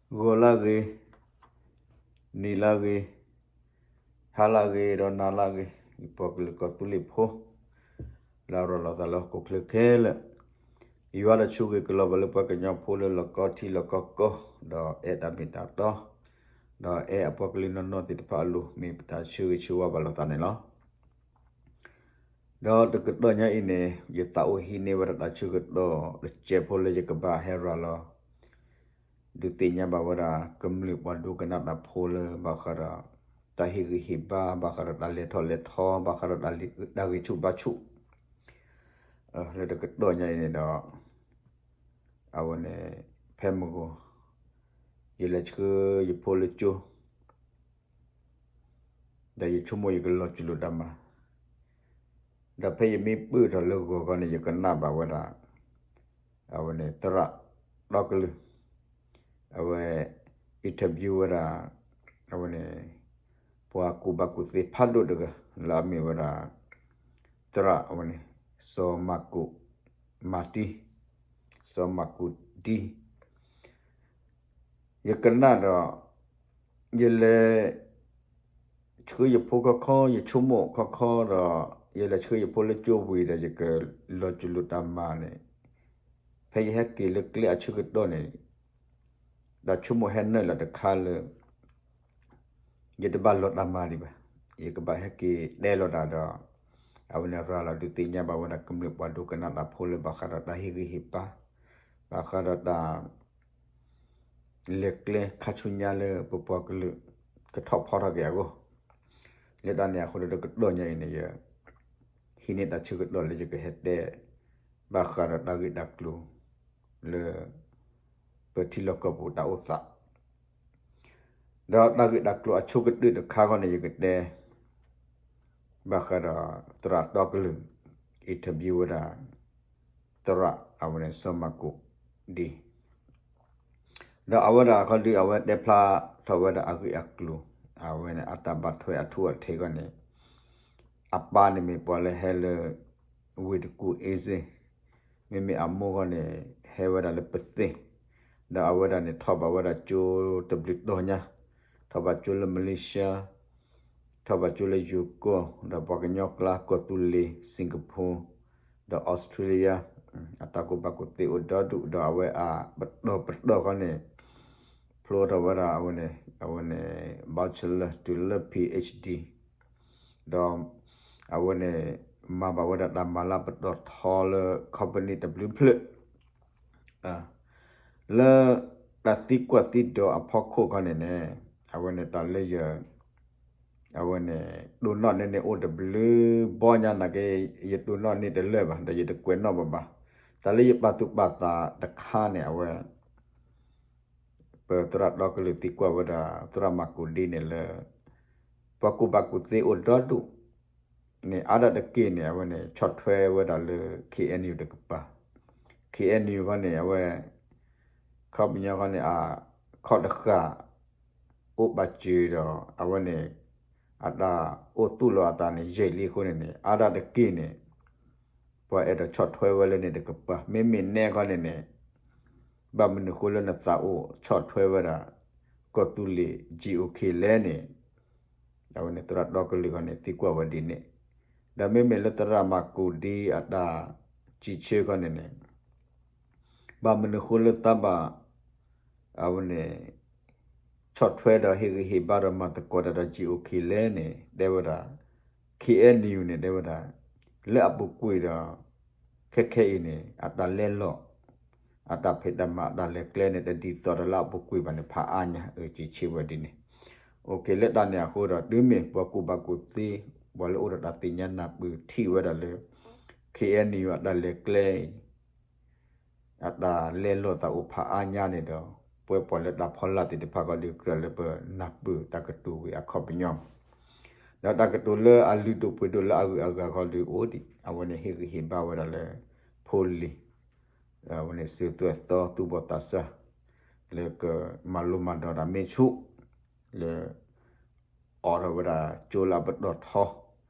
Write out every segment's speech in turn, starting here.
ဂီၤလၢဂ့ၤ, နံၤလၢဂ့ၤ, ဟါလၢဂ့ၤ ဒီးနၤလၢဂ့ၤ, ယပှၤကလုာ်ကီၢ်သူလ့ၤဖိ လၢအရၤလီၤသးလၢဟီၣ်ခိၣ်ချၢခဲလၢာ်, ယွၤဒီးဆိၣ်ဂ့ၤကလီၤဘၣ်လၢပှၤကညီဖိလၢလီၢ်ကီထံလီၢ်ကီကီ, ဒီးအဲၣ်တၢ်မ့ၢ်တၢ်တီ, ဒီးအဲၣ်အပှၤကလုာ်နီၢ်နီၢ်သ့ၣ်တဖၣ်အလိၤ မ့ၢ်ပတၢ်ဆၢဂ့ၤဆၢဝါဘၣ်လိာ်သးန့ၣ်လီၤ. ဒီးတကတီၢ်ညါအံၤန့ၣ် ယသးအိၣ်ဟံးန့ၢ်ဝဲဒၣ်တၢ်ဆၢကတီၢ်တစဲးဖိလၢယကဘၣ်ဟဲရၤလီၤ ဒုးသ့ၣ်ညါဘၣ်ဝဲဒၣ် ကမျၢၢ်ပှၤဒိကနၣ်တၢ်ဖိလၢဘၣ်ဃးဒီး တၢ်ဟ့ၣ်ဂံၢ်ဟ့ၣ်ဘါ, ဘၣ်ဃးဒီးတၢ်လဲၤထီၣ်လဲၤထီ, ဘၣ်ဃးဒီးတၢ်ဂံၢ်ဆူၣ်ဘါဆူၣ်, လၢတကတီၢ်ညါအံၤန့ၣ်ဒီး အဝဲန့ၣ် ဖဲမုၢ်ဂီၤ ယလဲၤဆှၢယဖိလၢကၠိ ဒီးယဆိကမိၣ်ယကလီၤစူၤလိာ်တၢ်မၤ, ဒီးဖဲယမ့ၢ်ပၢၢ်ထီၣ်လၢဂီၤခီန့ၣ် ယကနၣ်ဘၣ်ဝဲဒၣ် အဝဲန့ၣ် သရၣ်တီကလုာ် အဝဲ interview ဝဲဒၣ် အဝဲန့ၣ် ပှၤကူၣ်ဘၣ်ကူၣ်သ့ဖးဒိၣ်တဂၤ လၢအမ့ၢ်ဝဲဒၣ် သရၣ်အဝဲန့ၣ် စီၤမၤကူး မၤတံ စီၤမၤကူးတံ ယကနၣ်ဒီး ယလဲၤ ဆှၢယဖိခီခီ ယဆိကမိၣ်ခီခီဒီး ယလဲၤဆှၢယဖိလၢကၠိဝံၤဒီး ယကလီၤစူၤလိာ်တၢ်မၤန့ၣ် ဖဲယဟဲက့ၤလၢကျဲအဆၢကတီၢ်န့ၣ် တၢ်ဆိကမိၣ်ဟဲနုာ်လီၤတခါလၢ ယတဘၣ်လီၤတၢ်မၤဒံးဘၣ်. ယကဘၣ်ဟဲက့ၤတဲလီၤတၢ်ဒီး အဝဲန့ၣ်ရၤလီၤဒုးသ့ၣ်ညါဘၣ်ဝဲဒၣ် ကမျၢၢ်ပှၤဒိကနၣ်တၢ်ဖိလၢဘၣ်ဃးဒီးတၢ်ဟ့ၣ်ဂံၢ်ဟ့ၣ်ဘါ, ဘၣ်ဃးဒီးတၢ် လဲၤကျဲခါဆူညါလၢပပှၤကလုာ် ကထီၣ်ဖီထီၣ်က့ၤအဂီၢ်, လၢတၢ်န့ၣ်အဃိဒီးတကတီၢ်ညါအံၤန့ၣ် ယ ဟံးန့ၢ်တၢ်ဆၢကတီၢ်လၢယကဟဲတဲ ဘၣ်ဃးဒီးတၢ်ဂ့ၢ်တၢ်ကျိၤ လၢ ပထံလီၢ်ကီၢ်ပူၤတၢ်အိၣ်သး ဒီးတၢ်ဂ့ၢ်တၢ်ကျိၤအဆိကတၢၢ်တခါဃီန့ၣ် ယကတဲ ဘၣ်ဃးဒီးသရၣ်တီကလုာ် interview ဝဲဒၣ် သရၣ်အဝဲန့ၣ် စီၤမၤကူးဒံ ဒီးအဝဲဒၣ်ခီဒုး အဝဲတဲဖျါထီၣ်ဝဲဒၣ်အဂ့ၢ်အကျိၤ, အဝဲန့ၣ်အတၢ်ဘၣ်ထွဲအထူအထံးဃီန့ၣ် အပၢ်န့ၣ်မ့ၢ်ပှၤလၢဟဲလၢ ဝ့ၢ်တကူၣ်အ့စ့ၣ်, မ့မ့ၢ်အမိၢ်ဃီန့ၣ် ဟဲဝဲဒၣ်လၢပသ့ၣ်, ဒီးအဝဲဒၣ်န့ၣ် ထီၣ်ဘၣ်ဝဲဒၣ်ကၠိတဘျုးတီၤညါ, ထီၣ်ဘၣ်ကၠိလၢ Malaysia, ထီၣ်ဘၣ်ကၠိလၢယိၤကီၢ်, ဒီးပှၤကညီကျါ ကီၢ်သူလ့ၤ, Singapore, ဒီး Australia, အတၢ်ကူၣ်ဘၣ်ကူၣ်သ့အိၣ်ဒီဒူၣ်, ဒီးအဝဲအပတီၢ်ပတီၢ်ဃီန့ၣ် ဖျိထီၣ်ဝဲဒၣ်အဝဲန့ၣ် အဝဲန့ၣ် bachelor တုၤလၢ PhD, ဒီးအဝဲန့ၣ် မၤဘၣ်ဝဲဒၣ်တၢ်မၤလၢပတီၢ်ထီလၢ company တဘျုးဖျၢၣ် လၢတၢ်သံကွၢ်သံဒိးအဖီခိၣ်ခီန့ၣ်န့ၣ် အဝဲန့ၣ်တၢ်လၢယ အဝဲန့ၣ် တိၢ်နီၣ်န့ၢ်န့ၣ်အိၣ်တဘျုးဘီညါနာ်က့ ယတိၢ်နီၣ်န့ၢ်တလၢာ်ဘၣ် ဒီးယတကွဲးနီၣ်ဘၣ်ဘၣ်. တၢ်လၢယပာ်သူၣ်ပာ်သးတခါန့ၣ် အဝဲ ပသရၣ်တီကလုာ်သံကွၢ်ဝဲဒၣ် သရၣ်မၤကူးဒံန့ၣ်လၢ ပှၤကူၣ်ဘၣ်ကူၣ်သ့အိၣ်ဒီဒူၣ်န့ၣ် အါဒၣ်တက့ၢ်န့ၣ် အဝဲန့ၣ် ဆီၣ်ထွဲဝဲဒၣ်လၢ KNU တကပၤ, KNU ခီန့ၣ် အဝဲ ခီပညီခီန့ၣ် အခီၣ်တဃာ် အိၣ်ဘၣ်စၢၤဒီး အဝဲန့ၣ် အတၢ်အိၣ်သူၣ်လီၤအသးန့ၣ် ယံာ်လံအဃိန့ၣ်န့ၣ် အါဒၣ်တက့ၢ်န့ၣ် ပှၤအဲၣ်ဒိးဆီၣ်ထွဲဝဲလၢန့ၣ်တကပၤ, မ့မ့ၢ်နဲခီန့ၣ်န့ၣ် ဘၣ်မနုၤဃိလၢနသးအိၣ်ဆီၣ်ထွဲဝဲဒၣ် ကီၢ်သူလ့ၤ GOK လဲၣ်န့ၣ် အဝဲန့ၣ်သရၣ်တီကလုာ်ခီန့ၣ် သံကွၢ်ဝဲဒ်န့ၣ်, ဒီးမ့မ့ၢ်လၢသရၣ်မၤကူးဒံအတၢ်စံးဆၢခီန့ၣ်န့ၣ် ဘၣ်မနုၤဃိလၢသးဘၣ် အဝဲန့ၣ် ဆီၣ်ထွဲဒီးဟ့ၣ်ဂံၢ်ဟ့ၣ်ဘါဒီးမၤသကိးတၢ်ဒီး GOK လဲၣ်န့ၣ် တဲဝဲဒၣ် KNU န့ၣ် တဲဝဲဒၣ် လၢအပူၤကွံာ်ဒီး ခဲခဲအံၤန့ၣ် အတၢ်လဲလိာ် အတၢ်ဖံးတၢ်မၤအတၢ်လဲၤကျဲန့ၣ် တဒ်သိးဒီးလၢအပူၤကွံာ်ဘၣ်န့ၣ် ဖးအါညါ အစံးဆၢဝဲဒ်န့ၣ်. လၢတၢ်န့ၣ်အဃိဒီး တုၤမ့ၢ်ပှၤကူၣ်ဘၣ်ကူၣ်သ့ ပှၤလၢအိၣ်ဒီးတၢ်သ့ၣ်ညါနၢ်ပၢၢ်ထံၣ်ဝဲဒၣ်လၢ KNU အတၢ်လဲၤကျဲအံၤ အတၢ်လဲလိာ်သးအိၣ်ဖးအါညါန့ၣ်ဒီး ပှဲၤပှၤလၢတၢ်ဖီလာ်သ့ၣ်တဖၣ်ခီဒီး ကြၢးလၢပနၢ်ပၢၢ်တၢ်ကတိၤဝံၤအခီပညီ ဒီးတၢ်ကတိၤလၢအလုၢ်ဒိၣ်ပှ့ၤဒိၣ်လၢအဂုၤအဂၤခီဒီးအိၣ်ဒံး အဝဲန့ၣ်ဟ့ၣ်ဂံၢ်ဟ့ၣ်ဘါဝဲဒၣ်လၢ ဖိလံၤ အဝဲန့ၣ် စၢၤသွဲၣ်သီသူၣ်ဘီၣ်သးစၢ် လၢကမၤလိမၤဒိးတၢ်မ့ၢ်ဆူၣ် လၢ အိးထီၣ်ဝဲဒၣ်ကၠိလၢအပတီၢ်ထီ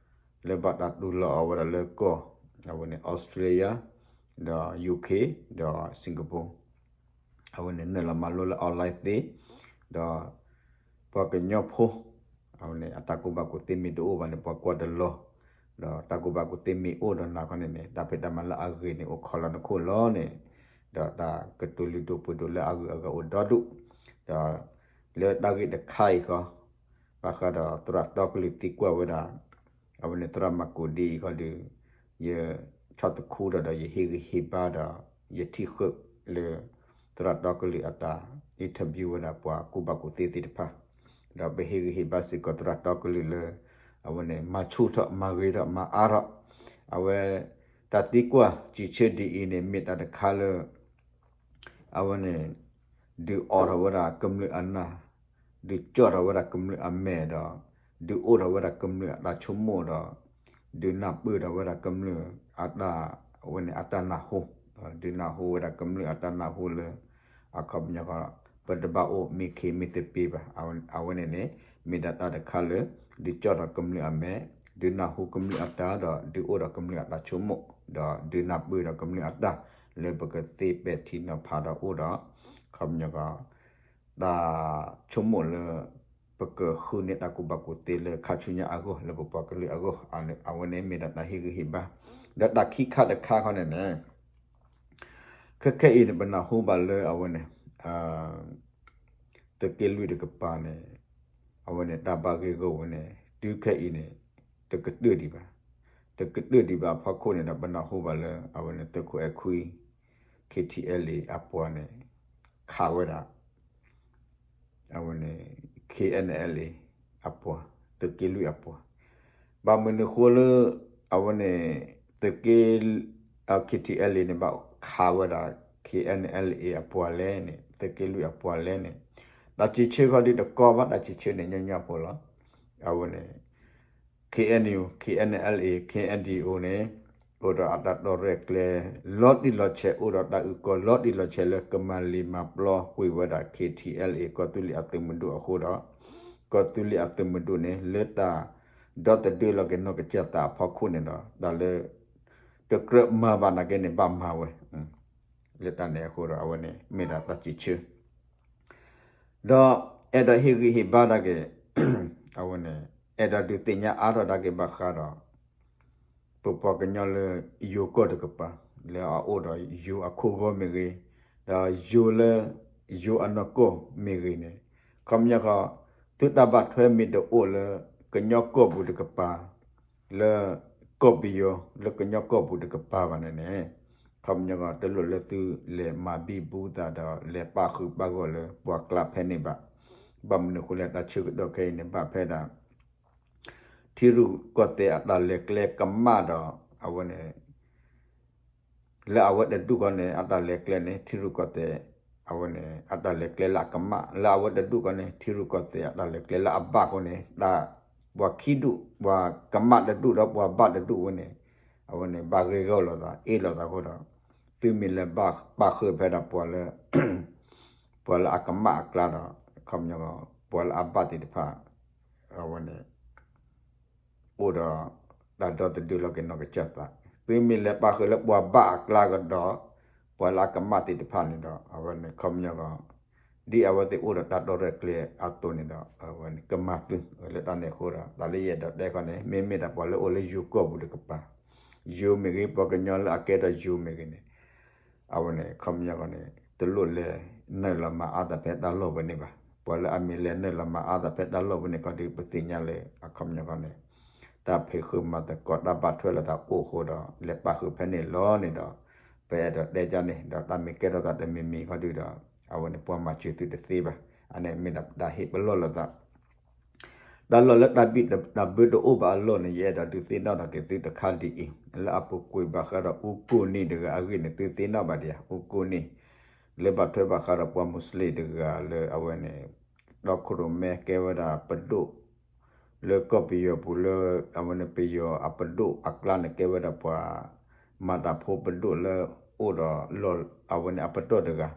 လၢဘၣ်တၢ်တူၢ်လိာ်အီၤဝဲဒၣ်လၢကီၢ် အဝဲန့ၣ် Australia ဒီး UK ဒီး Singapore အဝဲန့ၣ်နုာ်လီၤမၤလိလၢ online သ့, ဒီး ပှၤကညီဖိ အဝဲန့ၣ် အတၢ်ကူၣ်ဘၣ်ကူၣ်သ့မ့ၢ်တအိၣ်ဘၣ်န့ၣ် ပှၤကွၢ်တလီၤ, ဒီးတၢ်ကူၣ်ဘၣ်ကူၣ်သ့မ့ၢ်အိၣ်ဒီးနၤခီန့ၣ်န့ၣ် တၢ်ဖံးတၢ်မၤလၢအဂ့ၤန့ၣ် အိၣ်ခိးလီၤနခိၣ်လီၤန့ၣ်, ဒီးတၢ်ကတိၤလုၢ်ဒိၣ်ပှ့ၤဒိၣ်လၢအဂုၤအဂၤအိၣ်ဒီဒူၣ်, ဒီးလၢတၢ်ဂ့ၢ်တခါအံၤဃီ ဘၣ်ဃးဒီးသရၣ်တီကလုာ်သံကွၢ်ဝဲဒၣ် အဝဲန့ၣ်သရၣ်မၤကူးဒ်အံၤခီဒီး ယဆီၣ်သခူဒီး ဒီးယဟ့ၣ်ဂံၢ်ဟ့ၣ်ဘါဒီး ယထံၣ်ဃုာ်လၢ သရၣ်တီကလုာ်အတၢ် interview ဝဲဒၣ်ပှၤကူၣ်ဘၣ်ကူၣ်သ့သ့ၣ်တဖၣ်, ဒီးပဟ့ၣ်ဂံၢ်ဟ့ၣ်ဘါစ့ၢ်ကီးသရၣ်တီကလုာ်လၢ အဝဲန့ၣ် မၤဆူၣ်ထီၣ် မၤဂ့ၤထီၣ် မၤအါထီၣ်, အဝဲ တၢ်သံကွၢ်စံးဆၢဒ်အံၤန့ၣ် မ့ၢ်တၢ်တခါလၢ အဝဲန့ၣ် ဒုးအိးထီၣ်ဝဲဒၣ်ကမျၢၢ်အနၢ်, ဒုးကၠီၣ်ထီၣ်ဝဲဒၣ်ကမျၢၢ်အမဲာ်ဒီး ဒုးအိၣ်ထီၣ်ဝဲဒၣ်ကမျၢၢ်အတၢ်ဆိကမိၣ်ဒီး ဒုးနၢ်ပၢၢ်ထီၣ်ဝဲဒၣ်ကမျၢၢ်အတၢ် အဝဲန့ၣ်အတၢ်နၢ်ဟူ, ဒုးနၢ်ဟူဝဲဒၣ်ကမျၢၢ်အတၢ်နၢ်ဟူလၢ အခီပညီဃီ ပတဘၣ်အိၣ်မ့ၢ်ခ့မ့ၢ်သပ့ၤဘၣ်. အဝဲန့ၣ်န့ၣ် မ့ၢ်ဒၣ်တၢ်တခါလၢ ဒုးကၠီၣ်ထီၣ်ကမျၢၢ်အမဲာ်, ဒုးနၢ်ဟူကမျၢၢ်အတၢ်ဒီး ဒုးအိၣ်ဒီးကမျၢၢ်အတၢ်ဆိကမိၣ်, ဒီးဒုးနၢ်ပၢၢ်ဒီးကမျၢၢ်အတၢ် လၢပကသ့ပဲာ်ထံနီၤဖးဒီးအိၣ်ဒီး အခီပညီဃီ တၢ်ဆိကမိၣ်လၢ ပကဃုန့ၢ်တၢ်ကူၣ်ဘၣ်ကူၣ်သ့လၢခါဆူညါအဂီၢ် လၢပပှၤကလုာ်အဂီၢ်, အဝဲန့ၣ်မ့ၢ်ဒၣ်တၢ်ဟ့ၣ်ဂံၢ်ဟ့ၣ်ဘါ, ဒီးတၢ်ခံခါတခါခီန့ၣ်န့ၣ် ခဲခဲအံၤန့ၣ် ပနၢ်ဟူဘၣ်လၢအဝဲန့ၣ် သုးက့လွံၢ်တကပၤန့ၣ် အဝဲန့ၣ်တၢ်ဘၣ်ဂ့ၢ်ဂီၢ်ဝဲန့ၣ် တုၤခဲအံၤန့ၣ် တကတၢၢ်ဒံးဘၣ်, တကတၢၢ်ဒံးဘၣ်အဖီခိၣ်န့ၣ်ဒီး ပနၢ်ဟူဘၣ်လၢ အဝဲန့ၣ်သုးခိၣ်အဲၣ်ခွံ ခ့ထံအဲလ်အ့ အပှၤန့ၣ် ခးဝဲဒၣ် အဝဲန့ၣ် ခ့အဲၣ်အဲလ်အ့ အပှၤ, သုးက့လွံၢ်အပှၤ, ဘၣ်မနုၤဃိလၢ အဝဲန့ၣ် သုးက့ ခ့ထံအဲလ်အ့န့ၣ် ဘၣ်ခးဝဲဒၣ် ခ့အဲၣ်အဲလ်အ့ အပှၤလဲၣ်န့ၣ် သုးက့လွံၢ်အပှၤလဲၣ်န့ၣ် တၢ်စံးဆၢခီဒုးတကီဘၣ်, တၢ်စံးဆၢန့ၣ်ညီညီဖိလီၤ. အဝဲန့ၣ် ခ့အဲၣ်ယူၣ်, ခ့အဲၣ်အဲလ်အ့, ခ့အဲၣ်အၣ်ဒီးအူန့ၣ် အိၣ်ဒီးအတၢ်တီရဲၣ်ကျဲၤ လီၤတံၢ်လီၤဆဲး, အိၣ်ဒီးတၢ်အုၣ်ကီၤလီၤတံၢ်လီၤဆဲးလၢကမၤလံာ်မၤပျီကွံာ်ဝဲဒၣ် ခ့ထံအဲလ်အ့ ကီၢ်သူလ့ၤအသုးမုၢ်ဒိၣ်အဃိဒီး ကီၢ်သူလ့ၤအသုးမုၢ်ဒိၣ်န့ၣ် လၢတၢ်ဒီသဒၢလီၤက့ၤနီၢ်ကစၢ်သးအဖီခိၣ်န့ၣ်ဒီး တၢ်လၢ တကြၢးမၤဘၣ်နာ်က့န့ၣ် ဘၣ်မၤဝဲ လၢတၢ်န့ၣ်အဃိဒီး အဝဲန့ၣ်မ့ၢ်ဒၣ်တၢ်စံးဆၢ ဒီးအဲၣ်ဒိးဟ့ၣ်ဂံၢ်ဟ့ၣ်ဘါဒၣ်က့ၤ အဝဲန့ၣ် အဲၣ်ဒိးဒုးသ့ၣ်ညါအါထီၣ်ဒၣ်က့ၤဘၣ်ဃးဒီး ပပှၤကညီလၢယိၤကီၢ်တကပၤ လၢအအိၣ်ဒီးယိၤအခိၣ်ဂီၤမ့ၢ်ဂ့ၤ, ဒီးယိၤလၢ ယိၤအနီၢ်ကီၢ်မ့ၢ်ဂ့ၤန့ၣ် ခီပညီဃီ သုတၢ်ဘၣ်ထွဲမ့ၢ်တအိၣ်လၢ ကညီကီၢ်ပူၤတကပၤ လၢ ကီၢ်ပယီၤ လၢကညီကီၢ်ပူၤတကပၤဘၣ်န့ၣ်န့ၣ် ခီပညီဃီ တလိၣ်လၢသုလဲၤမၤဘံၣ်ဘူသးဒီးလဲၤပာ်ဃုာ်ပာ်ဂီၢ်လၢပှၤကျါဖဲန့ၣ်ဘၣ်. ဘၣ်မနုၤအဃိလဲၣ် တၢ်ဆၢကတီၢ်ခဲအံၤန့ၣ် ဘၣ်ဖဲဒၣ် ထံရူၢ်ကီၢ်သဲးအတၢ်လဲၤကျဲကမၣ်ဒီး အဝဲန့ၣ် လၢအဝဲတဒူၣ်ဃီန့ၣ် အတၢ်လဲၤကျဲန့ၣ် ထံရူၢ်ကီၢ်သဲး အဝဲန့ၣ် အတၢ်လဲၤကျဲလၢအကမၣ် လၢအဝဲတဒူၣ်ဃီန့ၣ် ထံရူၢ်ကီၢ်သဲးအတၢ်လဲၤကျဲလၢအဘၣ်ဃီန့ၣ် တၢ် ပှၤခံဒူၣ် ပှၤကမၣ်တဒူၣ်ဒီးပှၤဘၣ်တဒူၣ်ဝဲန့ၣ် အဝဲန့ၣ် ဘၣ်ဂ့ၤဂီၢ်လိာ်သး အ့ၣ်လိာ်သးအဃိဒီး သုမ့ၢ်လဲၤပာ်ဃုာ်ဖဲဒၣ်ပှၤလၢ ပှၤလၢအကမၣ်အကျါဒီး ခီပညီ ပှၤလၢအဘၣ်သ့ၣ်တဖၣ် အဝဲန့ၣ် အိၣ်ဒီး တၢ်ဒီသဒၢလီၤက့ၤနီၢ်ကစၢ်သး သုမ့ၢ်လဲၤပာ်ဃုာ်လၢပှၤဘၣ်အကျါကဒီး ပှၤလၢအကမၣ်သ့ၣ်တဖၣ်န့ၣ်ဒီး အဝဲန့ၣ် ခီပညီ ဒ်အဝဲသ့ၣ်အိၣ်ဒီးတၢ်တီရဲၣ်ကျဲၤအသိးန့ၣ်ဒီး အဝဲန့ၣ် ကမၤသု လၢတၢ်န့ၣ်အဃိဒီး တၢ်လၢယအဲၣ်ဒိးတဲခီန့ၣ် မ့မ့ၢ်ဒၣ်ပှၤလၢအိၣ်လၢယိၤကီၢ်ပူၤတကပၤ ယိၤမ့ၢ်ဂ့ၤ ပှၤကညီလၢအကဲထီၣ်ယိၤမ့ၢ်ဂ့ၤန့ၣ် အဝဲန့ၣ် ခီပညီဃီန့ၣ် တလိၣ်လဲၤနုာ်လီၤမၤအါသးဖဲတၢ်လီၢ်ဝဲန့ၣ်ဘၣ်. ပှၤလၢအမ့ၢ်လဲၤနုာ်လီၤမၤအါသးဖဲတၢ်လီၢ်ဝဲန့ၣ်ခီဒီး ပသ့ၣ်ညါလၢ အခီပညီဃီန့ၣ် တၢ်ဖံးဃုာ်မၤသကိး တၢ်ဘၣ်ထွဲလိာ်သးအိၣ်အဃိဒီး လဲၤပာ်ဃုာ်ဖဲန့ၣ်လီၤန့ၣ်ဒီး ပအဲၣ်ဒိးတဲဒ်န့ၣ် ဒီးတၢ်မ့ၢ်ကဲထီၣ်သးတမံၤမံၤခီဒီး အဝဲန့ၣ် ပှၤမၤစၢၤသုတသ့ဘၣ်. အန့ၣ်မ့ၢ်ဒၣ်တၢ်ဟ့ၣ်ပလီၢ်လိာ်သး တၢ်လီၢ်လၢတၢ်ဘံၣ်တၢ်ဘၢတအိၣ်ဘၣ်အလီၢ်န့ၣ် ယအဲၣ်ဒိးဒုးသ့ၣ်နီၣ်ထီၣ်က့ၤသုတခါဒ်အံၤ, လၢအပူၤကွံာ်ဘၣ်ဃးဒီးအူကိၢ်နံၣ်တဂၤအဂ့ၢ်န့ၣ် သုသ့ၣ်နီၣ်ဘၣ်ဒံးဧါ, အူကိၢ်နံၣ် လၢဘၣ်ထွဲဘၣ်ဃးဒီးပှၤမူးစလ့ၣ်တဂၤလၢအဝဲန့ၣ် တီခိၣ်ရိၣ်မဲကဲဝဲဒၣ်ပဒိၣ် လၢကီၢ်ပယီၤပူၤလၢ အဝဲန့ၣ်ပယီၤအပဒိၣ်အကျါန့ၣ် ကဲဝဲဒၣ်ပှၤမၤတၢ်ဖိပဒိၣ်လၢအိၣ်ဒီးလီၢ် အဝဲန့ၣ်အပတီၢ်တဂၤ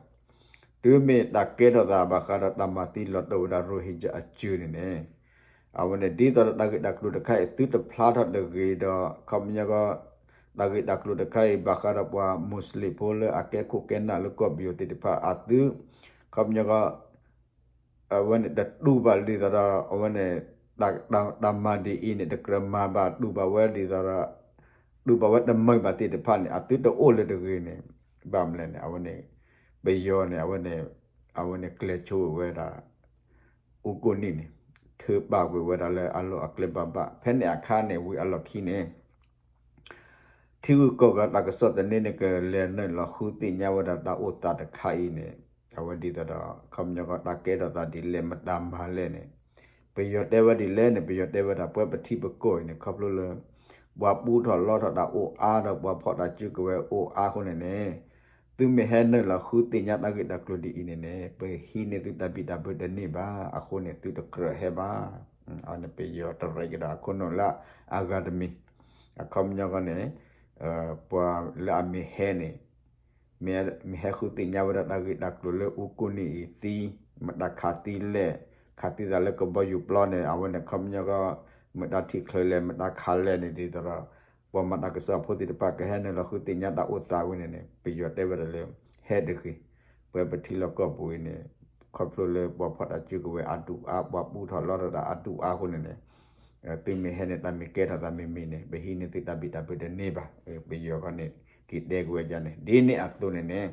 တုၤမ့ၢ်တၢ်ကဲထီၣ်သးဘၣ်ဃးဒီးတၢ်မၤသံလီၤတီၢ်ဝဲဒၣ် ရိဟ့ကၠၣ် အစၢန့ၣ်န့ၣ် အဝဲန့ၣ် ဒ်သိးဒီးတၢ်ဂ့ၢ်တၢ်ကျိၤတခါအံၤ သုတဖျါထီၣ်တဂ့ၤဒီး ခီပညီဃီ တၢ်ဂ့ၢ်တၢ်ကျိၤတခါအံၤ ဘၣ်ဃးဒီးပှၤ Muslim ဖိလၢအကဲခိၣ်ကဲနၢ်လၢကီၢ်ပယီၤသ့ၣ်တဖၣ် အသု ခီပညီကီ အဝဲန့ၣ်တတူၢ်ဘၣ်ဒ်သိးဒီး အဝဲန့ၣ် တၢ်မၤဒ်အံၤန့ၣ် တကြၢးမၤဘၣ် တူၢ်ဘၣ်ဝဲဒ်သိးဒီး တူၢ်ဘၣ်ဝဲတမုာ်ဘၣ်သ့ၣ်တဖၣ်န့ၣ် အသုတအိၣ်လၢၤတဂ့ၤန့ၣ် ဘၣ်မနုၤလဲၣ်န့ၣ် အဝဲန့ၣ် ပယီၤန့ၣ် အဝဲန့ၣ် အဝဲန့ၣ်ကျဲၤဆိဝဲဒၣ် အူကိၣ်နံၣ်န့ၣ် ထုးပာ်ကွံာ်ဝဲဒၣ်လၢအလီၢ်အကျဲဘၣ်ဘၣ် ဖဲန့ၣ်အခါန့ၣ် ဝံၤအလီၢ်ခံန့ၣ် ထံဂုၤကီၢ်ဂၤတၢ်ကစီၣ်သန့န့ၣ် ကလဲၤနုာ်လီၤဃုသ့ၣ်ညါဝဲဒၣ်တၢ်အိၣ်သးတခါအံၤန့ၣ် အဝဲဒ်သိးဒီး ခီပညီကီတၢ်ကဲထီၣ်သးဒ်လဲၣ် မတၤမၤလဲၣ်န့ၣ် ပယီၤတဲဝဲဒ်လဲၣ်န့ၣ် ပယီၤတဲဝဲဒၣ်ပှဲၤပထံပကီၢ်အံၤန့ၣ် ခီဖျိလၢ ပှၤပူထီၣ်လီထီၣ်တၢ်အိၣ်အါဒီးပှၤဖီၣ်တၢ်စုကဝဲၤအိၣ်အါအဃိန့ၣ်န့ၣ် သုမ့ၢ်ဟဲနုာ်လီၤဃုသ့ၣ်ညါတၢ်ဂ့ၢ်တၢ်ကျိၤဒ်အံၤန့ၣ်န့ၣ် ပဟံးန့ၢ်သုတၢ်ဘံၣ်တၢ်ဘၢတန့ၢ်ဘၣ် အဃိန့ၣ်သုတကြၢးဟဲဘၣ် အန့ၣ်ပယီၤတရဲၣ်ကဒီးအခိၣ်နူာ်လၢအဂၤတမံၤ အခီပညီခီန့ၣ် ပှၤလၢအမ့ၢ်ဟဲန့ၣ် မ့ၢ်ဟဲဃုသ့ၣ်ညါဝဲဒၣ်တၢ်ဂ့ၢ်တၢ်ကျိၤလၢအူကိၣ်နံၣ်အံၤသံ မတၤခးသံလဲၣ် ခးသံသးလၢကဘီယူၤပျီန့ၣ် အဝဲန့ၣ်ခီပညီကီ မတၤထံၣ်ချုးလဲၣ် မတၤခးလဲၣ်န့ၣ်ဒ်သိးဒီး ပှၤမၤတၢ်ကစီၣ်ဖိသ့ၣ်တဖၣ်ကဟဲနုာ်လီၤဃုသ့ၣ်ညါတၢ်အိၣ်သးဝဲန့ၣ်န့ၣ် ပယီၤတဲဝဲဒၣ်လၢ ဟဲတဂ့ၤ ပှဲၤပထံလီၢ်ကီၢ်ပူၤအံၤန့ၣ် ခီဖျိလၢပှၤဖီၣ်တၢ်စုကဝဲၤအါဒူၣ်အါ ပှၤပူထီၣ်လီထီၣ်တၢ်အါဒူၣ်အါအဃိန့ၣ်န့ၣ် သုမ့ၢ်ဟဲန့ၣ် တၢ်မ့ၢ်ကဲထီၣ်သးမ့မ့ၢ်န့ၣ် ပဟံးန့ၢ်သုတၢ်ဘံၣ်တၢ်ဘၢတန့ၢ်ဘၣ် ပယီၤခီန့ၣ် က့ၤတဲက့ၤဝဲဒ်န့ၣ် ဒ်န့ၣ်အသိးန့ၣ်န့ၣ်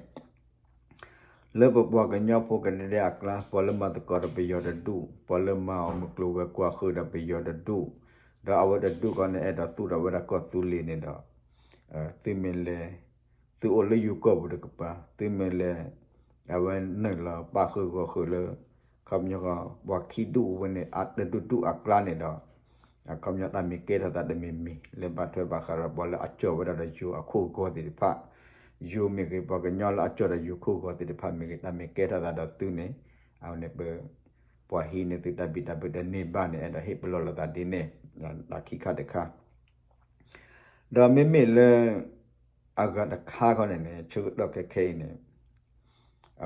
လၢပပှၤကညီဖိကဒဲဒဲအကျါ ပှၤလၢမၤသကိးဒီးပယီၤတဒူၣ် ပှၤလၢမၤအီၣ်မုၢ်ကျိၤဝဲၤကွာ်ဃုာ်ဒီးပယီၤတဒူၣ် ဒီးအဝဲတဒူၣ်ခီန့ၣ် အဲၣ်ဒိးသူၣ်ထီၣ်ဝဲဒၣ်ကီၢ်သူလ့ၤန့ၣ်ဒီး သုမ့ၢ်လဲၤ သုအိၣ်လၢယိၤကီၢ်ပူၤတကပၤ သုမ့ၢ်လဲၤ အဝဲနုာ်လီၤပာ်ဃုာ်ဂီၤဃုာ်လၢ ခီပညီကီ ပှၤခံဒူၣ်ဝဲန့ၣ် အတဒူၣ်ဒူၣ်အကျါန့ၣ်ဒီး အခီပညီတၢ်မ့ၢ်ကဲထီၣ်သးတမံၤမံၤ လၢဘၣ်ထွဲဘၣ်ဃးဒီးပှၤလၢအကၠီၣ်ဝဲဒၣ်ဒီးယိၤအခိၣ်ဂီၤသ့ၣ်တဖၣ် ယိၤမ့ၢ်ဂ့ၤ ပှၤကညီလၢအကၠီၣ်ဒီးယိၤခိၣ်ဂီၤသ့ၣ်တဖၣ်မ့ၢ်ဂ့ၤ တၢ်မ့ၢ်ကဲထီၣ်သးဒီးသုန့ၣ် အဝဲန့ၣ်ပ ပှၤဟံးန့ၢ်သုတၢ်ဘံၣ်တၢ်ဘၢတန့ၢ်ဘၣ်န့ၣ် အဲၣ်ဒိးဟ့ၣ်ပလီၢ်လိာ်သးဒ်န့ၣ် တၢ်ခံခါတခါ ဒီးမ့မ့ၢ်လၢ အဂၤတခါခီန့ၣ်န့ၣ် ဆၢကတီၢ်ခဲခဲအံၤန့ၣ်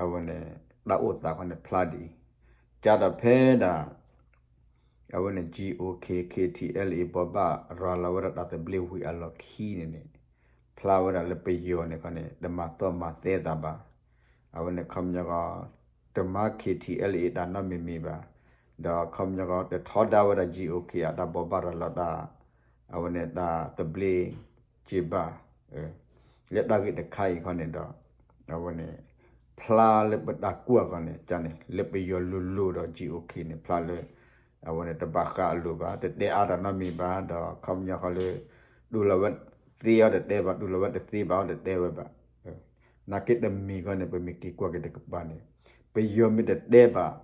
အဝဲန့ၣ် တၢ်အိၣ်သးခီန့ၣ်ဖျါဒ်အံၤ, ကဒီးဖဲဒၣ် အဝဲန့ၣ် GOK KTLA ဘိးဘၣ်ရၤလီၤဝဲဒၣ်တၢ်သဘျ့ဝံၤအလီၢ်ခံန့ၣ်န့ၣ် ဖျါဝဲဒၣ်လၢပယီၤန့ၣ်ခီန့ၣ် တမၤသီၣ်မၤသဲသးဘၣ်. အဝဲန့ၣ်ခီပညီကီ တမၤ KTLA တၢ်နီတမံၤမံၤဘၣ်. ဒီးခီပညီကီ တထီဒါဝဲဒၣ် GOK အတၢ်ဘိးဘၣ်ရၤလီၤတၢ် အဝဲန့ၣ်တၢ်သဘျ့က့ၤဘၣ်. လၢတၢ်ဂ့ၢ်တခါအံၤခီန့ၣ်ဒီး အဝဲန့ၣ် ဖျါလၢပတၢ်ကွၢ်ခီန့ၣ် ကန့ၣ် လၢပယီၤလိၤလိၤဒီး GOK န့ၣ် ဖျါလၢ အဝဲန့ၣ်တဘၣ်ဃးအလိၤဘၣ်, တတဲအါတၢ်နီတမံၤဘၣ်, ဒီးခီပညီဃီလၢ တူၢ်လီၤဝဲသ့အီၤတတဲဘၣ်, တူၢ်လီၤဝဲတသ့ဘၣ်အီၤတတဲဝဲဘၣ်. နာ်က့တမံၤခီန့ၣ် ပမ့ၢ်က့ၤကွၢ်က့ၤတကပၤန့ၣ် ပယီၤမ့ၢ်တတဲဘၣ်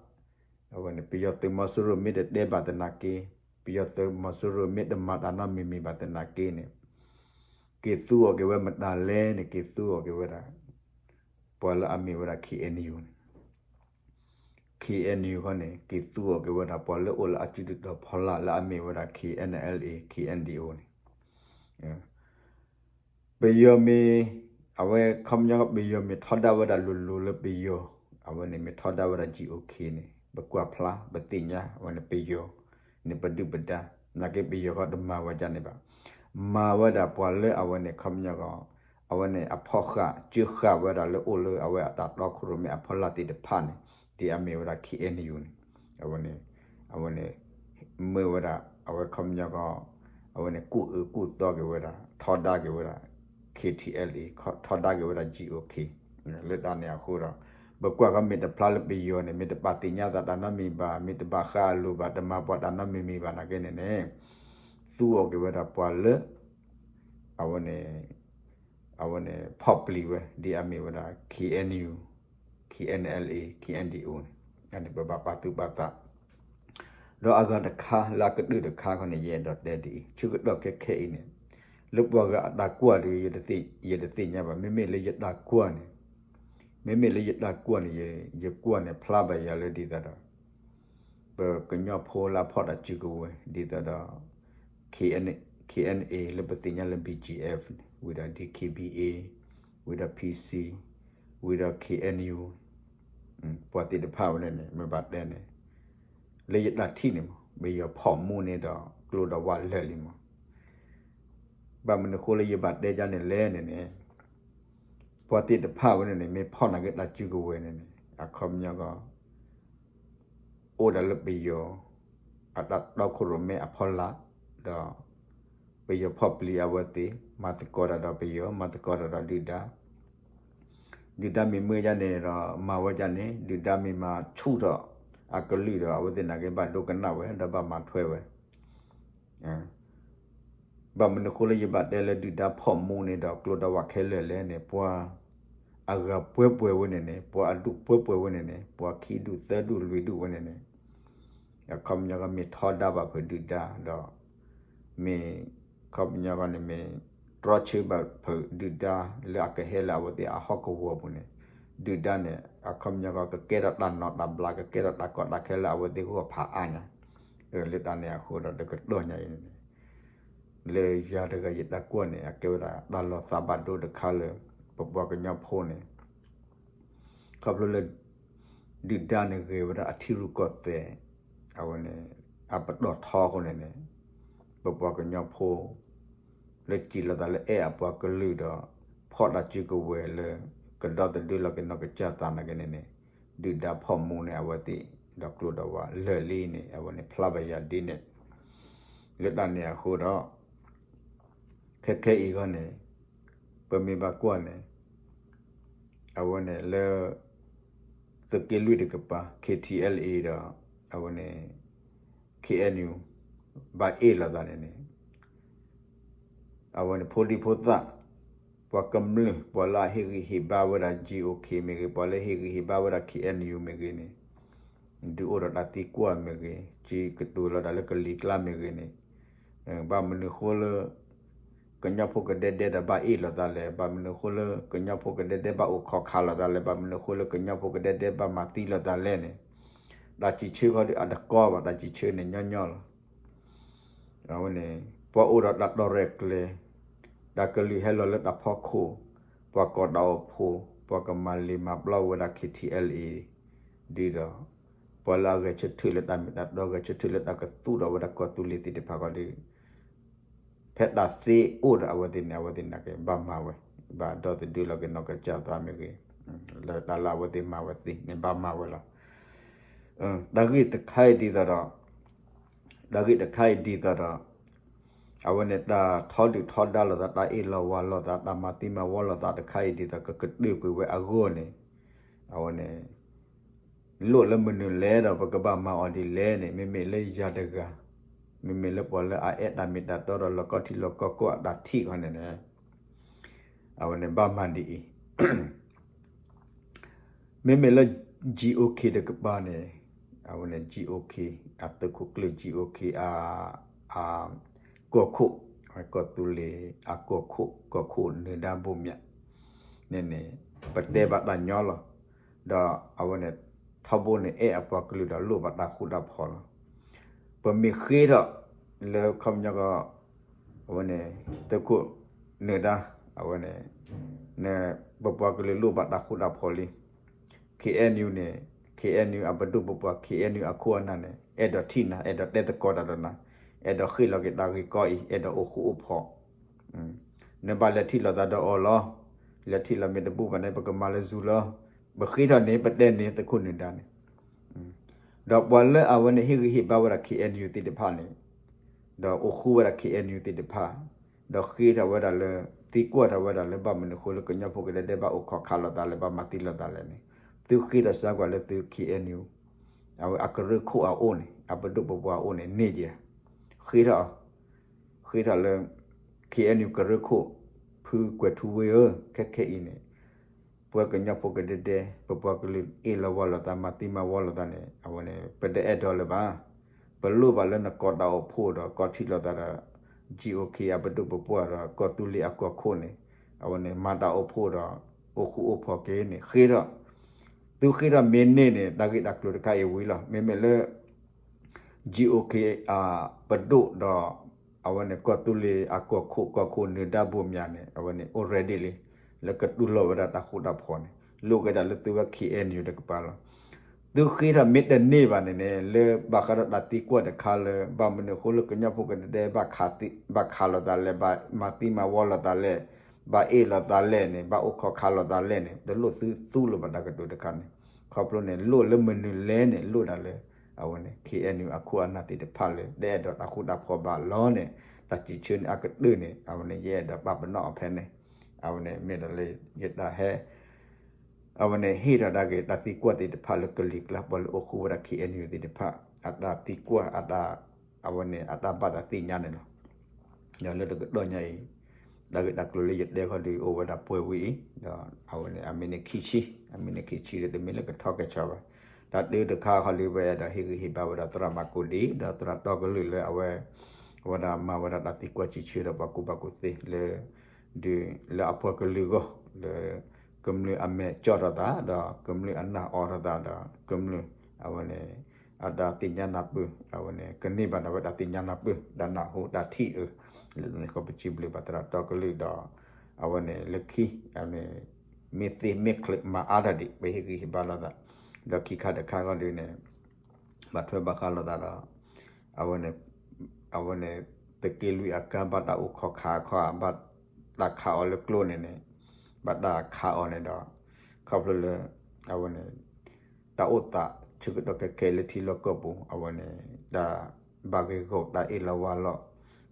အဝဲန့ၣ် ပယီၤသုးမီၤစိရိၤမ့ၢ်တတဲဘၣ်သနာ်က့, ပယီၤသုးမီၤစိရိၤမ့ၢ်တမၤတၢ်နီတမံၤမံၤဘၣ်သနာ်က့န့ၣ် က့ၤသူအီၤက့ၤဝဲမတၤလဲၣ်န့ၣ် က့ၤသူအီၤက့ၤဝဲဒၣ် ပှၤလၢအမ့ၢ်ဝဲဒၣ် KNU န့ၣ် KNU ခီန့ၣ် က့ၤသူအီၤက့ၤဝဲဒၣ် ပှၤလၢအိၣ်လၢအစုဒုၣ်တီၤဖီလာ်လၢအမ့ၢ်ဝဲဒၣ် KNLA KNDO န့ၣ် ပယီၤမ့ၢ် အဝဲခီပညီ ပယီၤမ့ၢ်ထီဒါဝဲဒၣ်လိၤလိၤလၢပယီၤ အဝဲန့ၣ်မ့ၢ်ထီဒါဝဲဒၣ် GOK န့ၣ် ပကွၢ်ဖျါ ပသ့ၣ်ညါ အဝဲန့ၣ်ပယီၤန့ၣ်ပဒုၣ်ပဒါ နာ်က့ပယီၤခီတမၤဝဲဒ်န့ၣ်ဘၣ်. မၤဝဲဒၣ်ပှၤလၢအဝဲန့ၣ်ခီပညီကီ အဝဲန့ၣ်အဖီၣ်ဃာ် ကၢဃာ်ဝဲဒၣ်လၢအိၣ်လၢအဝဲအတၢ်တီခိၣ်ရိၣ်မဲအဖီလာ်သ့ၣ်တဖၣ်န့ၣ် ဒ်အမ့ၢ်ဝဲဒၣ် KNU န့ၣ် အဝဲန့ၣ် အဝဲန့ၣ် မ့ၢ်ဝဲဒၣ် အဝဲခီပညီကီ အဝဲန့ၣ်ကူၣ်အၢကူၣ်သီက့ၤဝဲဒၣ် ထီဒါက့ၤဝဲဒၣ် KTLA ထီဒါက့ၤဝဲဒၣ် GOK လၢတၢ်န့ၣ်အဃိဒီး ပကွၢ်ခီမ့ၢ်တဖျါလၢပယီၤန့ၣ် မ့ၢ်တပာ်သ့ၣ်ညါသးတၢ်နီတမံၤဘၣ် မ့ၢ်တဘၣ်ဃးအလိၤဘၣ် တမၤပှၤတၢ်နီတမံၤမံၤဘၣ်နာ်က့န့ၣ်န့ၣ် သူအီၤက့ၤဝဲဒၣ်ပှၤလၢ အဝဲန့ၣ် အဝဲန့ၣ်ဖီၣ်ပျံၤဝဲ ဒ်အမ့ၢ်ဝဲဒၣ် KNU KNLA KNDO န့ၣ် အန့ၣ်ပဘၣ်ပာ်သူၣ်ပာ်သး ဒီးအဂၤတခါလၢအကတၢၢ်တခါခီန့ၣ် ယအဲၣ်ဒိးတဲဒ်အံၤ ဆၢကတီၢ်ခဲခဲအံၤန့ၣ် လၢပှၤဂၤအတၢ်ကွၢ်ဒီး ယတသ့ၣ်ညါဘၣ် မ့မ့ၢ်လၢယတၢ်ကွၢ်န့ၣ် မ့မ့ၢ်လၢယတၢ်ကွၢ်န့ၣ် ယကွၢ်န့ၣ်ဖျါဘၣ်ယၤလၢဒ်သိးဒီး ပကညီဖိလၢအဖီၣ်တၢ်စုကဝဲၤ ဒ်သိးဒီး KNA လၢပသ့ၣ်ညါလၢ BGF န့ၣ် ဝံၤဒီး DKBA ဝံၤဒီး PC ဝံၤဒီး KNU ပှၤသ့ၣ်တဖၣ်ဝဲန့ၣ်န့ၣ် မ့ၢ်ဘၣ်တဲန့ၣ် လၢယတၢ်ထံၣ်န့ၣ်မး ပယီၤဖီၣ်မူန့ၣ်ဒီး ကျိဒီးဝးလၢာ်လံမး ဘၣ်မနုၤဃိလၢယဘၣ်တဲဒ်န့ၣ်လဲၣ်န့ၣ်န့ၣ် ပှၤသ့ၣ်တဖၣ်ဝဲန့ၣ်န့ၣ် မ့ၢ်ဖီၣ်နာ်က့တၢ်စုကဝဲၤန့ၣ်န့ၣ် အခီပညီကီး အိၣ်ဒၣ်လၢပယီၤ အတၢ်တီခိၣ်ရိၣ်မဲအဖီလာ် ဒီး ပယီၤဖီၣ်ပျံၤအဝဲသ့ၣ် မၤသကိးတၢ်ဒီးပယီၤ မၤသကိးတၢ်ဒီးဒုၣ်ဒါ ဒုၣ်ဒါမ့ၢ်မၢဒ်န့ၣ်ဒီး မၤဝဲဒ်န့ၣ် ဒုၣ်ဒါမ့ၢ်မၤဆူၣ်ထီၣ်အကလုၢ်ဒီး အဝဲသ့ၣ်နာ်က့ဘၣ်ဒိကနၣ်ဝဲ ဒီးဘၣ်မၤထွဲဝဲ ဘၣ်မနုၤဃိလၢယဘၣ်တဲလၢဒုၣ်ဒါဖီၣ်မူန့ၣ်ဒီး ကျိဒၣ်ဝးခဲလၢာ်လဲၣ်န့ၣ် ပှၤအဂၤပှဲၤပှဲၤဝဲန့ၣ်န့ၣ် ပှၤအဒူၣ်ပှဲၤပှဲၤဝဲန့ၣ်န့ၣ် ပှၤခံဒူၣ်သၢဒူၣ်လွံၢ်ဒူၣ်ဝဲန့ၣ်န့ၣ် အခီပညီကီးမ့ၢ်ထီဒါဘၣ်ဖုးဒုၣ်ဒါဒီး မ့ၢ် အခီပညီကီးန့ၣ်မ့ၢ် တြီဆၢဘၣ်ဖုးဒုၣ်ဒါလၢအကဟဲလၢအဝဲသ့ၣ်အဟီၣ်ကဝီၤပူၤန့ၣ် ဒုၣ်ဒါန့ၣ် အခီပညီကီးကကဲထီၣ်တၢ်နီၢ်တၢ်ဘျး ကကဲထီၣ်တၢ်ကီတၢ်ခဲလၢအဝဲသ့ၣ်ဂီၢ်ဖးအါညါ လၢတၢ်န့ၣ်အဃိဒီးတကတီၢ်ညါအံၤန့ၣ် လၢယၤတဂၤယတၢ်ကွၢ်န့ၣ် အကဲဝဲဒၣ်တၢ်လီၤသးဘၣ်ဒိတခါလၢ ပပှၤကညီဖိန့ၣ် ခီဖျိလၢ ဒုၣ်ဒါန့ၣ်ဂဲၤဝဲဒၣ်အထံရူၢ်ကီၢ်သဲး အဝဲန့ၣ် အပတီၢ်ထီအဃိန့ၣ်န့ၣ် ပပှၤကညီဖိ လၢစံးလိာ်သးလၢအဲၣ်အပှၤကလုာ်ဒီး ဖီၣ်တၢ်စုကဝဲၤလၢ ကဒီသဒၢလီၤက့ၤနီၢ်ကစၢ်သးနာ်က့န့ၣ်န့ၣ် ဒုၣ်ဒါဖီၣ်မူန့ၢ်အဝဲသ့ၣ် ဒီးကျိဒၣ်ဝးလၢာ်လံန့ၣ် အဝဲန့ၣ်ဖျါဘၣ်ယၤဒ်န့ၣ် လၢတၢ်န့ၣ်အဃိဒီး ခဲခဲအံၤဂီၢ်န့ၣ် ပမ့ၢ်ဘၣ်ကွၢ်န့ၣ် အဝဲန့ၣ်လၢ သုးက့လွံၢ်တကပၤ KTLA ဒီး အဝဲန့ၣ် KNU ဘၣ်အ့ၣ်လိာ်သးန့ၣ်န့ၣ် အဝဲန့ၣ်ဖိဒံဖိသၣ် ပှၤကမျၢၢ် ပှၤလၢအဟ့ၣ်ဂံၢ်ဟ့ၣ်ဘါဝဲဒၣ် GOK မ့ၢ်ဂ့ၤ ပှၤလၢဟ့ၣ်ဂံၢ်ဟ့ၣ်ဘါဝဲဒၣ် KNU မ့ၢ်ဂ့ၤန့ၣ် ဒုးအိၣ်ဒီးတၢ်သံကွၢ်မ့ၢ်ဂ့ၤ စံးကတိၤလီၤတၢ်လၢကလံၤကျါမ့ၢ်ဂ့ၤန့ၣ် ဘၣ်မနုၤဃိလၢ ကညီဖိကဒဲဒဲဒီးဘၣ်အ့ၣ်လိာ်သးလဲၣ်, ဘၣ်မနုၤဃိလၢကညီဖိကဒဲဒဲဘၣ်အိၣ်ခိးခးလိာ်သးလဲၣ်, ဘၣ်မနုၤဃိလၢကညီဖိကဒဲဒဲဘၣ်မၤသံလိာ်သးလဲၣ်န့ၣ်, တၢ်စံးဆၢဃီဒီးအတကီဘၣ်, တၢ်စံးဆၢန့ၣ်ညီညီလီၤ. အဝဲန့ၣ် ပှၤအိၣ်ဒီးတၢ်တီရဲၣ်ကျဲၤ, တၢ်ကလုၢ်ဟဲလီၤလၢတၢ်ဖီခိၣ်, ပှၤကိးတၢ်အိၣ်ဖှိၣ်, ပှၤကမၤလ့ၤမၤပျီဝဲဒၣ် KTLA ဒ်ဒီး ပှၤလၢအဂဲၤဆၢထၢၣ်လၢတၢ်မ့ၢ်တၢ်တီ ဂဲၤဆၢထၢၣ်လၢတၢ်ကသူၣ်ထီၣ်ဝဲဒၣ်ကီၢ်သူလ့ၤသ့ၣ်တဖၣ်ဃီဒီး ဖဲတၢ်သ့အိၣ်ဒီးအဝဲသ့ၣ်န့ၣ် အဝဲသ့ၣ်နာ်က့ ဘၣ်မၤဝဲ, ဘၣ်ဒီသဒၢလီၤက့ၤနီၢ်ကစၢ်သးမ့ၢ်ဂ့ၤ, လၢတၢ်လၢအဝဲသ့ၣ်မၤဝဲသ့န့ၣ် ဘၣ်မၤဝဲလီၤ. တၢ်ဂ့ၢ်တခါအံၤဒ်သိးဒီး, တၢ်ဂ့ၢ်တခါအံၤဒ်သိးဒီး, အဝဲန့ၣ်တၢ်ထီဒုၣ်ထီဒါလိာ်သး တၢ်အ့ၣ်လိာ်ဝါလိာ်သး တၢ်မၤသံမၤဝီလိာ်သးတခါအံၤဒ်သိး ကကတၢၢ်ကွံာ်ဝဲအဂီၢ်န့ၣ်, အဝဲန့ၣ် လိၣ်လၢမနုၤလဲၣ်ဒီး ပကဘၣ်မၤအီၤဒ်လဲၣ်န့ၣ် မ့မ့ၢ်လၢယၤတဂၤ, မ့မ့ၢ်လၢပှၤလၢအအဲၣ်တၢ်မ့ၢ်တၢ်တီဒီးလီၢ်ကီၢ်ထံလီၢ်ကီၢ်ကီၢ်အတၢ်ထံၣ်ဃီန့ၣ်န့ၣ်, အဝဲန့ၣ်ဘၣ်မၤဒ်အံၤ, မ့မ့ၢ်လၢ GOK တကပၤန့ၣ်, အဝဲန့ၣ် GOK အသုးခိၣ်ကျၢၢ် GOK အ ကီၢ်ခိၣ်, ကီၢ်သူလ့ၤအကီၢ်ခိၣ်, ကီၢ်ခိၣ်နၢၤဒါဘိၣ်မၠးန့ၣ်န့ၣ်, ပတဲဘၣ်တၢ်ညီလီၤ. ဒီးအဝဲန့ၣ် ထီဘိန့ၣ်အဲၣ်အပှၤကလုာ်ဒီးလိၣ်ဘၣ်တၢ်ဃူတၢ်ဖိးလီၤ. ပမ့ၢ်ဃ့ထီၣ်လၢခီပညီကီး အဝဲန့ၣ် သုးခိၣ်နၢၤဒါ, အဝဲန့ၣ် ပပှၤကလုာ်လိၣ်ဘၣ်တၢ်ဃူတၢ်ဖိးလံ. KNU န့ၣ်, KNU အပဒိၣ်ပပှၢ် KNU အခိၣ်အနၢ်န့ၣ် အဲၣ်ဒိးထံၣ်နၤ, အဲၣ်ဒိးတဲသကိးတၢ်ဒီးနၤ, အဲၣ်ဒိးဃ့ၣ်လီၤက့ၤတၢ်ဂ့ၢ်ကီအံၤ, အဲၣ်ဒိးအိၣ်ဃူအိၣ်ဖိး, နဘၣ်လဲၤထံၣ်လိာ်သးဒီးအီၤလီၤ. လဲၤထံၣ်လိာ်မ့ၢ်တဘူၣ်ဘၣ်န့ၣ် ပကမၤလၢဇူလီၤ. ပဃ့ထီၣ်န့ၣ် ပတဲန့ၣ် သုးခိၣ်နၢၤဒါန့ၣ် ဒီးပှၤလၢအဝဲန့ၣ်ဟ့ၣ်ဂံၢ်ဟ့ၣ်ဘါဝဲဒၣ် KNU သ့ၣ်တဖၣ်န့ၣ်, ဒီးအိၣ်ဃူဝဲဒၣ် KNU သ့ၣ်တဖၣ်, ဒီးဃ့ထီၣ်ဝဲဒၣ်လၢ, သံကွၢ်ထီၣ်ဝဲဒၣ်လၢ ဘၣ်မနုၤဃိလၢကညီဖိကဒဲဒဲဘၣ်အိၣ်ခိးခးလိာ်သးလဲၣ်, ဘၣ်မၤသံလိာ်သးလဲၣ်န့ၣ်, သုဃ့ထီၣ်စၢ်ကွၢ်လၢသု KNU အဝဲအကရၢခိၣ်အအိၣ်န့ၣ် အပဒိၣ်ပပှၢ်အအိၣ်န့ၣ် န့ၢ်က့ၤ, ဃ့ထီၣ်, ဃ့ထီၣ်လၢ KNU ကရၢခိၣ်, ဖုကွဲၤထူဝ့ဧၢ, ခဲခဲအံၤန့ၣ် ပဝဲကညီဖိကဒဲဒဲ ပပှၤကလုာ်အ့ၣ်လိာ်ဝါလိာ်သး မၤသံမၤဝီလိာ်သးန့ၣ် အဝဲန့ၣ် ပတအဲၣ်ဒိးလၢၤဘၣ်. ပလိၣ်ဘၣ်လၢနကိးတၢ်အိၣ်ဖှိၣ်ဒီး ကီၢ်ထံၣ်လိာ်သးဒီး GOK အပဒိၣ်ပပှၢ်ဒီး ကီၢ်သူလ့ၤအကီၢ်ခိၣ်န့ၣ် အဝဲန့ၣ် မၤတၢ်အိၣ်ဖှိၣ်ဒီး အိၣ်ဃူအိၣ်ဖိးက့ၤန့ၣ် ဃ့ထီၣ်, သုဃ့ထီၣ်မ့ၢ်န့ၢ်န့ၣ် တၢ်ဂ့ၢ်တၢ်ကျိၤတခါအံၤဝံၤလီၤ. မ့မ့ၢ်လၢ GOK အပဒိၣ်ဒီး အဝဲန့ၣ် ကီၢ်သူလ့ၤအကီၢ်ခိၣ်, ကီၢ်ခိၣ်နၢၤဒါဘိၣ်မၠးန့ၣ် အဝဲန့ၣ် အိၣ် ready လံ လၢကတူၢ်လိာ်ဝဲဒၣ်တၢ်ဃူတၢ်ဖိးန့ၣ် လိၣ်ကဲဒၣ်လၢသုဝဲ KNU တကပၤလီၤ. သုဃ့ထီၣ်မ့ၢ်တန့ၢ်ဘၣ်န့ၣ်န့ၣ် လၢဘၣ်ဃးဒီးတၢ်သံကွၢ်တခါလၢ ဘၣ်မနုၤအဃိလၢကညီဖိကဒဲဒဲ ဘၣ်ခးလိာ်သးလဲၣ်, ဘၣ်မၤသံမၤဝီလိာ်သးလဲၣ်, ဘၣ်အ့ၣ်လိာ်သးလဲၣ်န့ၣ်, ဘၣ်အိၣ်ခိးခးလိာ်သးလဲၣ်န့ၣ် တလိၣ်သုသူလိာ်ဘၣ်တၢ်ကတိၤတခါန့ၣ်. ခီဖျိန့ၣ် လိၣ်လၢမနုၤလဲၣ်န့ၣ် လိၣ်ဒၣ်လၢ အဝဲန့ၣ် ခ့ၣ်အဲၣ်ယူၣ် အခိၣ်အနၢ်သ့ၣ်တဖၣ်လၢ တအဲၣ်ဒိးတၢ်ဃူတၢ်ဖိးဘၣ်လီၤန့ၣ် တၢ်စံးဆၢန့ၣ်အကတၢၢ်န့ၣ် အဝဲန့ၣ် ယအဲၣ်ဒိးပာ်ပနီၣ်အီၤဖဲန့ၣ်. အဝဲန့ၣ်မ့ၢ်ဒီးလၢယတၢ်ဟဲ အဝဲန့ၣ် ဟ့ၣ်ထီၣ်ဒၣ်က့ၤတၢ်သံကွၢ်သ့ၣ်တဖၣ်လၢကလံၤကျါ ပှၤလၢအိၣ်ဃူဝဲဒၣ် ခ့ၣ်အဲၣ်ယူၣ် သ့ၣ်တဖၣ် အတၢ်သံကွၢ် အတၢ် အဝဲန့ၣ် အတၢ်ဘၣ်တၢ်သ့ၣ်ညါန့ၣ်လီၤ. ဒီးလၢတကတီၢ်ညါအံၤ တၢ်ဂ့ၢ်တၢ်ကျိၤလၢယတဲခီဒုး အိၣ်ဝဲဒၣ်ပှဲၤဝံၤအံၤ ဒီးအဝဲန့ၣ် အမံးနံးခံဆံ, အမံးနံးခံဆံဒီး တမ့ၢ်လၢကထီၣ်ကဲဆီဘၣ်. တၢ်တၢတခါခီဒုး ပအဲၣ်ဒိးဟ့ၣ်ဂံၢ်ဟ့ၣ်ဘါဝဲဒၣ်သရၣ်မၤကူဒံ ဒီးသရၣ်တီကလုာ်လၢအဝဲ အဝဲဒၣ်မၤဝဲဒၣ်တၢ်သံကွၢ်စံးဆၢဒီးပှၤကူၣ်ဘၣ်ကူၣ်သ့လၢ ဒုးလၢအပှၤကလုာ်အဂီၢ် လၢကမျၢၢ်အမဲာ်ကၠီၣ်ထီၣ်သး ဒီးကမျၢၢ်အနၢ်အီထီၣ်သး ဒီးကမျၢၢ် အဝဲန့ၣ် အတၢ်သ့ၣ်ညါနၢ်ပၢၢ် အဝဲန့ၣ် ကန့ၢ်ဘၣ်ဒၣ်ဝဲတၢ်သ့ၣ်ညါနၢ်ပၢၢ် တၢ်နၢ်ဟူတၢ်ထံၣ်အၢ လၢန့ၣ်ဃီပစံးဘျုးဘၣ်သရၣ်တီကလုာ်ဒီး အဝဲန့ၣ် လၢခံ အဝဲန့ၣ် မ့ၢ်သ့မ့ၢ်ချ့မၤအါတၢ်ဒံး ပဟ့ၣ်ဂံၢ်ဟ့ၣ်ဘါလိာ်သး ဒီးခံခါတခါခီဒုးန့ၣ် ဘၣ်ထွဲဘၣ်ဃးလိာ်သးဒီး အဝဲန့ၣ် အဝဲန့ၣ် သုးက့လွံၢ်အကါ ဘၣ်တၢ်အိၣ်ခိးခးခီ ဘၣ်တၢ်ခးအီၤလၢကျိန့ၣ်န့ၣ် ဘၣ်တၢ်ခးအီၤန့ၣ်ဒီး ခီဖျိလၢ အဝဲန့ၣ် တၢ်အိၣ်သးဆၢကတီၢ်ခဲခဲလၢထံလီၢ်ကီၢ်ပူၤ အဝဲန့ၣ် တၢ်ဘၣ်ဂ့ၢ်ဂီၢ်တၢ်အ့ၣ်လိာ်ဝါလိာ်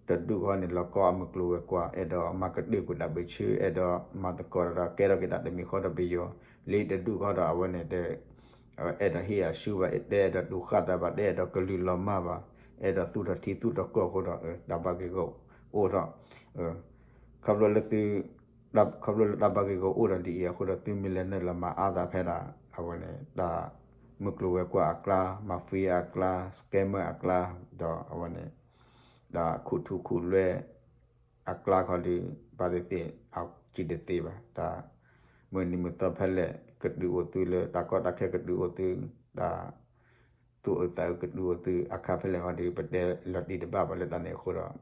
တဒူၣ်ဃီန့ၣ် လီၤကီအမုၢ်ကျိၤဝဲၤကွာ် အဲၣ်ဒိးမၤကတၢၢ်ကွံာ်တၢ်ဘၢၣ်ဆၢ အဲၣ်ဒိးမၤသကိးဒီးကဲထီၣ်က့ၤတၢ်တမံၤဃီဒီးပယီၤ လၢတဒူၣ်ဃီဒီး အဝဲန့ၣ် တအဲၣ်ဒိးဟ့ၣ်အစုဘၣ် တအဲၣ်ဒိးတူၢ်ဃာ်သးဘၣ် တအဲၣ်ဒိးကလုၢ်လီၤမၢ်ဘၣ် အဲၣ်ဒိးသူၣ်ထီၣ်ထံသူၣ်ထီၣ်ကီၢ်အဃိဒီး တၢ်ဘၣ်ဂ့ၢ်ဂီၢ်အိၣ်ထီၣ် ခီဖျိလၢသု ခီဖျိလၢတၢ်ဘၣ်ဂ့ၢ်ဂီၢ်အိၣ်ဒီးဒ်အံၤအဃိဒီး သုမ့ၢ်လဲၤနုာ်လီၤမၤအါသးဖဲဒၣ် အဝဲန့ၣ် တၢ်မုၢ်ကျိၤဝဲၤကွာ်အကျါ mafia အကျါ scammer အကျါ ဒီးအဝဲန့ၣ် တၢ်ခူၣ်ထူခူၣ်လွဲ အကျါခီဒုး ဘၣ်သ့ၣ်သ့ၣ် အစံးတသ့ဘၣ် တၢ် မုၢ်နံၤမုၢ်သီဖဲလဲၣ် ကတုၤအိၣ်သုလၢ တၢ်ကီတၢ်ခဲကတုၤအိၣ်သု တၢ် သူၣ်အုးသးအုးကတုၤအိၣ်သု အခါဖဲလဲၣ်ခီဒုး ပတဲလီၤတံၢ်တဘၣ်ဘၣ်လၢတၢ်န့ၣ်အဃိဒီး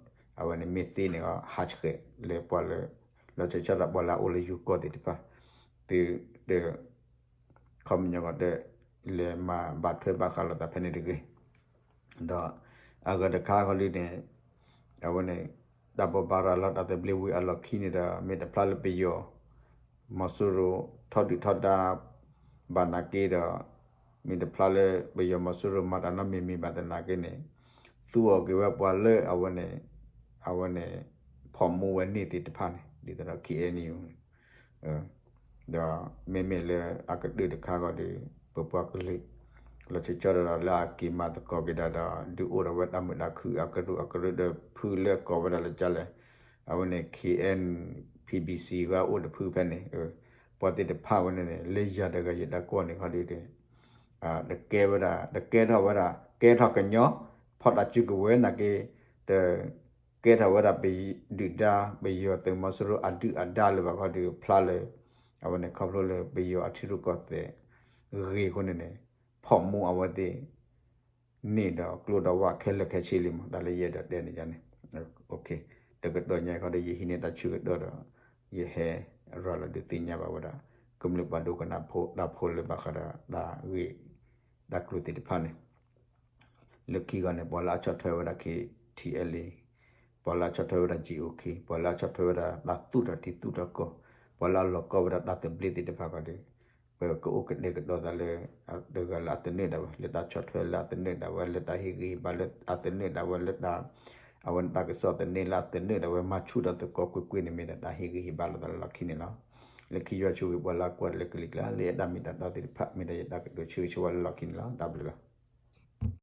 အဝဲန့ၣ်မ့ၢ်သ့န့ၣ်အီၤ ဟးဆှဲးလၢပှၤလၢ လီၤဆီဆီဒၣ်ပှၤလၢအအိၣ်လၢယိၤကီၢ်သ့ၣ်တဖၣ် သုတ ခီပညီကီးတ လဲၤမၤဘၣ်ထွဲဘၣ်ဃးလိာ်သးဖဲန့ၣ်တဂ့ၤ ဒီးအဂၤတခါခီဒုးန့ၣ် အဝဲန့ၣ် တၢ်ဘိးဘၣ်ရၤလီၤတၢ်သဘျ့ဝံၤအလီၢ်ခံန့ၣ်ဒီး မ့ၢ်တဖျါလၢပယီၤ မီၤစိရိၤထီဒုၣ်ထီဒါ ဘၣ်နာ်က့ဒီး မ့ၢ်တဖျါလၢပယီၤမီၤစိရိၤမၤတၢ်နီတမံၤမံၤဘၣ်သနာ်က့န့ၣ် သူအီၤက့ၤဝဲပှၤလၢအဝဲန့ၣ် အဝဲန့ၣ် ဖီၣ်မူဝဲန့ၣ်သ့ၣ်တဖၣ်န့ၣ် ဒ်သိးဒီး ခ့ၣ်အဲၣ်ယူၣ် ဒီးမ့မ့ၢ်လၢအကတၢၢ်တခါဂီၢ်ဒီး ပပှၤကလုာ် လီၤဆီဆီဒီးလၢအက့ၤမၤသကိးက့ၤဒၣ်ဒီး ဒုးအိၣ်ဒီးဝဲတၢ်မုာ်တၢ်ခုၣ်အကရူၢ်အကရၢၢ်ဒီးဖုလၢကိးဝဲဒၣ်လၢကလဲၣ် အဝဲန့ၣ် ခ့ၣ်အဲၣ်ယူၣ် ပီၣ်ဘံၣ်စံၣ် ဂၤအိၣ်ဒီးဖုဖဲန့ၣ် ပှၤသ့ၣ်တဖၣ်ဝဲန့ၣ်န့ၣ် လၢယၤတဂၤယတၢ်ကွၢ်န့ၣ်ခီဒုး တကဲဝဲဒၣ် တကဲထီၣ်ဝဲဒၣ် ကဲထီၣ်ကညီ ဖီၣ်တၢ်စုကဝဲၤနာ်က့ တ ကဲထီၣ်ဝဲဒၣ်ပဒုၣ်ဒါ ပယီၤသုးမီၤစိရိၤအဒုၣ်အဒါလၢၤဘၣ်ခီဒုးဖျါလၢ အဝဲန့ၣ်ခီဖျိလၢပယီၤအထံရူၢ်ကီၢ်သဲးဂ့ၢ်အဃိန့ၣ်န့ၣ် ဖီၣ်မူအဝဲသ့ၣ် န့ၢ်ဒီးကျိဒီးဝးခဲလၢာ်ခဲဆ့လံမး တၢ်လၢယအဲၣ်ဒိးတဲန့ၣ်န့ၣ် တကတီၢ်ညါခီဒီး ယဟံးန့ၢ်တၢ်ဆၢကတီၢ်ဒီး ယဟဲရၤလီၤဒုးသ့ၣ်ညါဘၣ်ဝဲဒၣ် ကမျၢၢ်ပှၤဒိကနၣ်ဖိတၢ်ဖိလၢဘၣ်ဃးဒီးတၢ်ဂ့ၢ် တၢ်ကျိၤသ့ၣ်တဖၣ်န့ၣ် လၢခံဂီၢ်န့ၣ် ပှၤလၢအဆီၣ်ထွဲဝဲဒၣ် ခ့ၣ်ထံၣ်အဲလ်အ့ ပှၤလၢအဆီၣ်ထွဲဝဲဒၣ် ကၠံၣ်အိၣ်ခ့ၣ် ပှၤလၢအဆီၣ်ထွဲဝဲဒၣ်တၢ်သူၣ်ထီၣ်ထံသူၣ်ထီၣ်ကီၢ် ပှၤလၢအလီၤကီဝဲဒၣ်တၢ်သဘျ့သ့ၣ်တဖၣ်ခီဒီး ပကအိၣ်ကတဲာ်ကတီၤသးလၢ တဂၤလၢအသနၢၣ်ဒၣ်ဝဲ လၢတၢ်ဆီၣ်ထွဲလၢအသနၢၣ်ဒၣ်ဝဲ လၢတၢ်ဟ့ၣ်ဂံၢ်ဟ့ၣ်ဘါလၢအသနၢၣ်ဒၣ်ဝဲ လၢတၢ် အဝဲန့ၣ်တၢ်ကစီၣ်သန့လၢအသနၢၣ်ဒၣ်ဝဲ မၤဆူၣ်ထီၣ်သကိးကွ့ၢ်ကွ့ၢ်န့ၣ်မ့ၢ်ဒီး တၢ်ဟ့ၣ်ဂံၢ်ဟ့ၣ်ဘါလိာ်သးလၢလီၢ်ခံန့ၣ်လီၤ. လၢခံယွၤဆိၣ်ဂ့ၤပှၤလၢအကွၢ်တၢ်လၢကလံၤကျါ လၢအဲၣ်တၢ်မ့ၢ်တၢ်တီသ့ၣ်တဖၣ် မ့ၢ်ဒီးယတၢ်ကတိၤဆၢဂ့ၤဆၢဝါလၢလီၢ်ခံန့ၣ်လီၤ. တၢ်ဘျုးလီၤ.